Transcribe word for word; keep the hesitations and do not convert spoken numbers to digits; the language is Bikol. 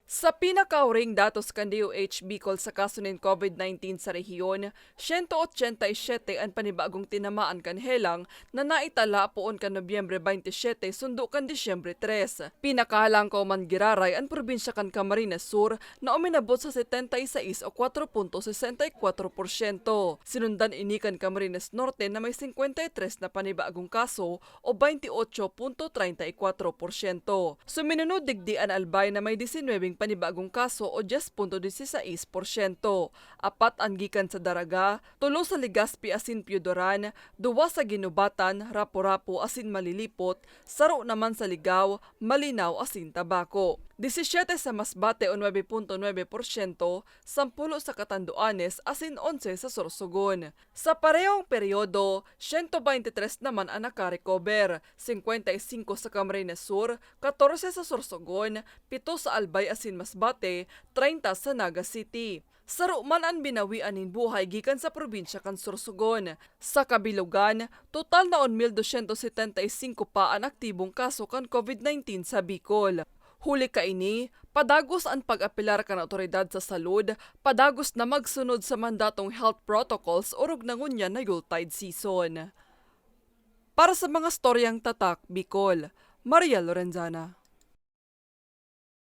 Sa pinakahuring datos kan D O H Bicol sa kaso nin COVID nineteen sa rehiyon, siyento otsenta y siyete an panibagong tinamaan kan helang na naitala poon kan Nobyembre baynte siyete sundo kan Disyembre tres. Pinakahalangkaw man giraray an probinsya kan Camarines Sur na uminabot sa setenta y seis o kwatro punto sesenta y kwatro porsyento. Sinundan ini kan Camarines Norte na may singkwenta y tres na panibagong kaso o baynte otso punto treinta y kwatro porsyento. Suminunod digdi an Albay na may disinwebeng panibagong kaso o dyes punto disisais porsyento. Apat an gikan sa Daraga, tulo sa Legazpi asin Piodoran, duwa sa Guinobatan, Rapu-Rapu asin Malilipot, saro naman sa Ligao, Malinao asin Tabaco. Disisiyete sa Masbate o nuebe punto nuebe porsyento, sampulo sa Catanduanes asin onse sa Sorsogon. Sa parehong peryodo, siyento baynte tres naman an nakarecover, singkwenta y singko sa Camarines Sur, katorse sa Sorsogon, pito sa Albay asin Masbate, treinta sa Naga City. Saro man an binawian nin buhay gikan sa probinsya kan Sorsogon. Sa kabilogan, total na un mil dosyentos setenta y singko pa an aktibong kaso kan COVID nineteen sa Bicol. Huli kaini, padagos an pag-apelar kan awtoridad sa salud, padagos na magsunod sa mandatong health protocols orog na ngunyan na Yuletide season. Para sa mga storyang tatak, Bicol, Maria Lorenzana.